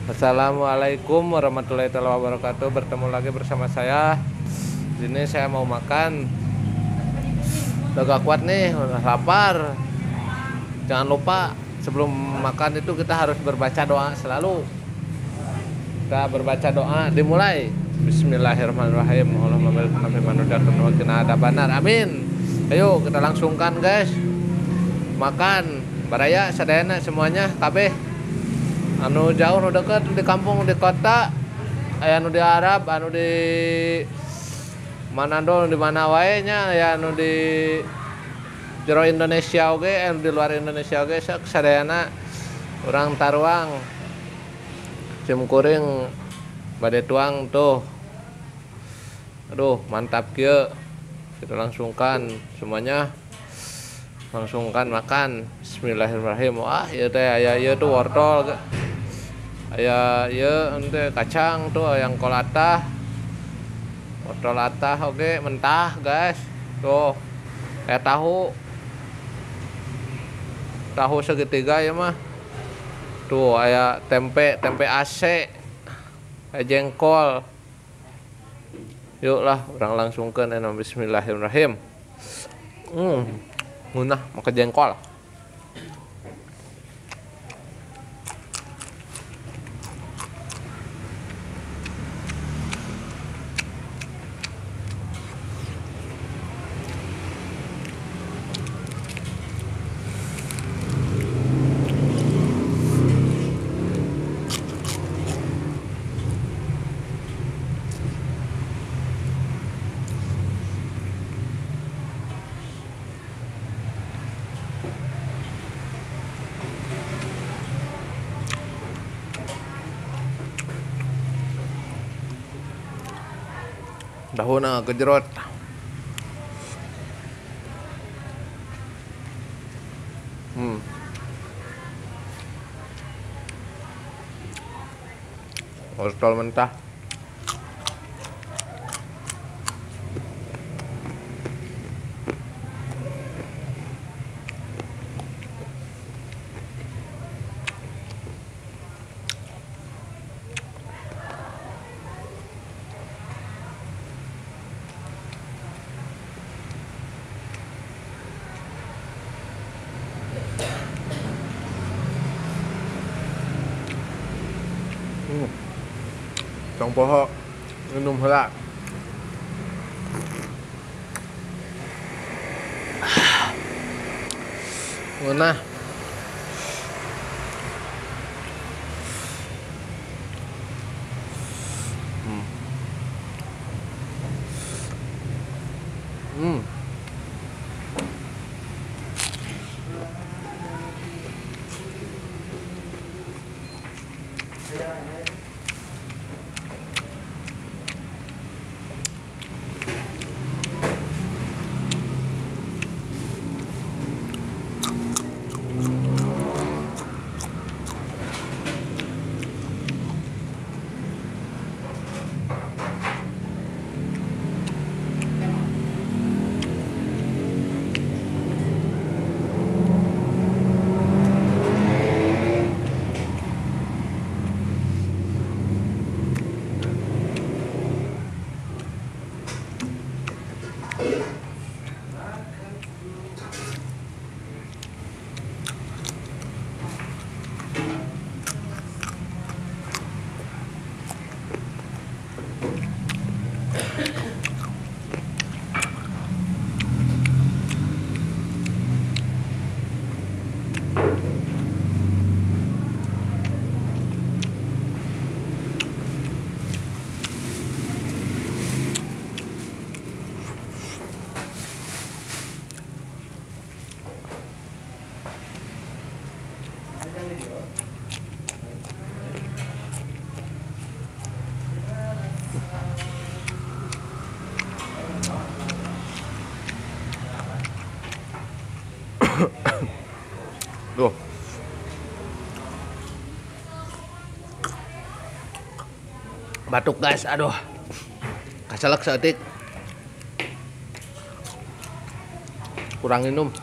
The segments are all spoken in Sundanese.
Assalamualaikum warahmatullahi wabarakatuh. Bertemu lagi bersama saya. Di sini saya mau makan. Udah gak kuat nih, udah lapar. Jangan lupa sebelum makan itu kita harus berbaca doa selalu. Kita berbaca doa dimulai. Bismillahirrahmanirrahim. Allahumma barik lana fi ma razaqtana wa qina adzabannar. Amin. Ayo kita langsungkan guys. Makan baraya sadayana semuanya kabeh. Anu jauh nu deket, di kampung, di kota, aya nu di Arab, anu di Manado, di mana wae nya, aya anu di jero Indonesia oge, anu di luar Indonesia oge, sok sadayana urang taruang. Sim kuring bade tuang tuh. Aduh, mantap kieu. Kita langsungkan semuanya. Langsungkan makan. Bismillahirrahmanirrahim. Wah, ieu teh aya ieu tuh wortel. Aya ieu ente kacang tuh yang kol atah. Wortel atah oke, mentah, guys. Tuh. Kayak tahu. Tahu segitiga ya mah. Tuh aya tempe, tempe AC. Aya jengkol. Yuk lah, urang langsungkeun anu bismillahirrahmanirrahim. Ngeunah make jengkol. Dahuna kejerot. Wortel mentah. Tong poho minum heula. Ngeunah. Tuh. Batuk guys, aduh. Kaselek seetik. Kurang minum.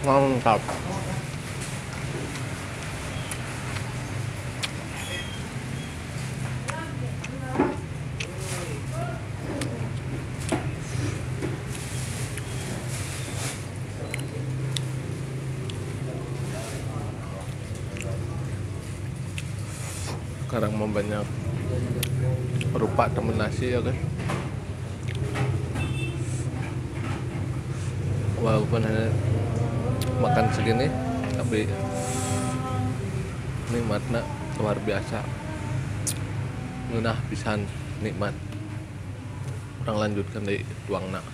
Mantap. Sekarang mau banyak rupa temen nasi ya guys. Walaupun hanya makan segini, tapi nikmatnya luar biasa. Ngeunah pisan nikmat. Urang lanjutkan di tuangna.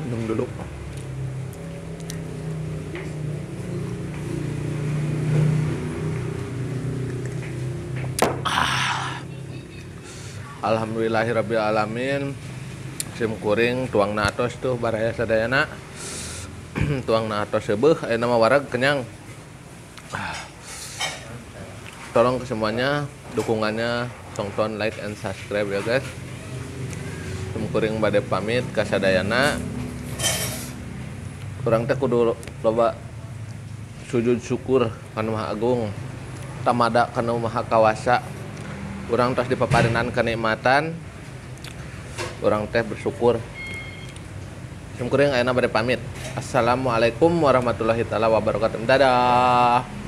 Minum dulu. Alhamdulillahirabbil alamin. Sim kuring tuangna atos tuh baraya sadayana. Tuangna atos seubeuh ayeuna mah wareg kenyang. Tolong ke semuanya dukungannya, tonton, like and subscribe ya guys. Sim kuring bade pamit ka sadayana. Urang teh kudu loba sujud syukur kana Maha Agung, tamada kana Maha Kawasa. Urang tos dipaparinan kenikmatan, urang teh bersyukur. Sim kuring ayeuna bade pamit. Assalamualaikum warahmatullahi taala wabarakatuh. Dadah.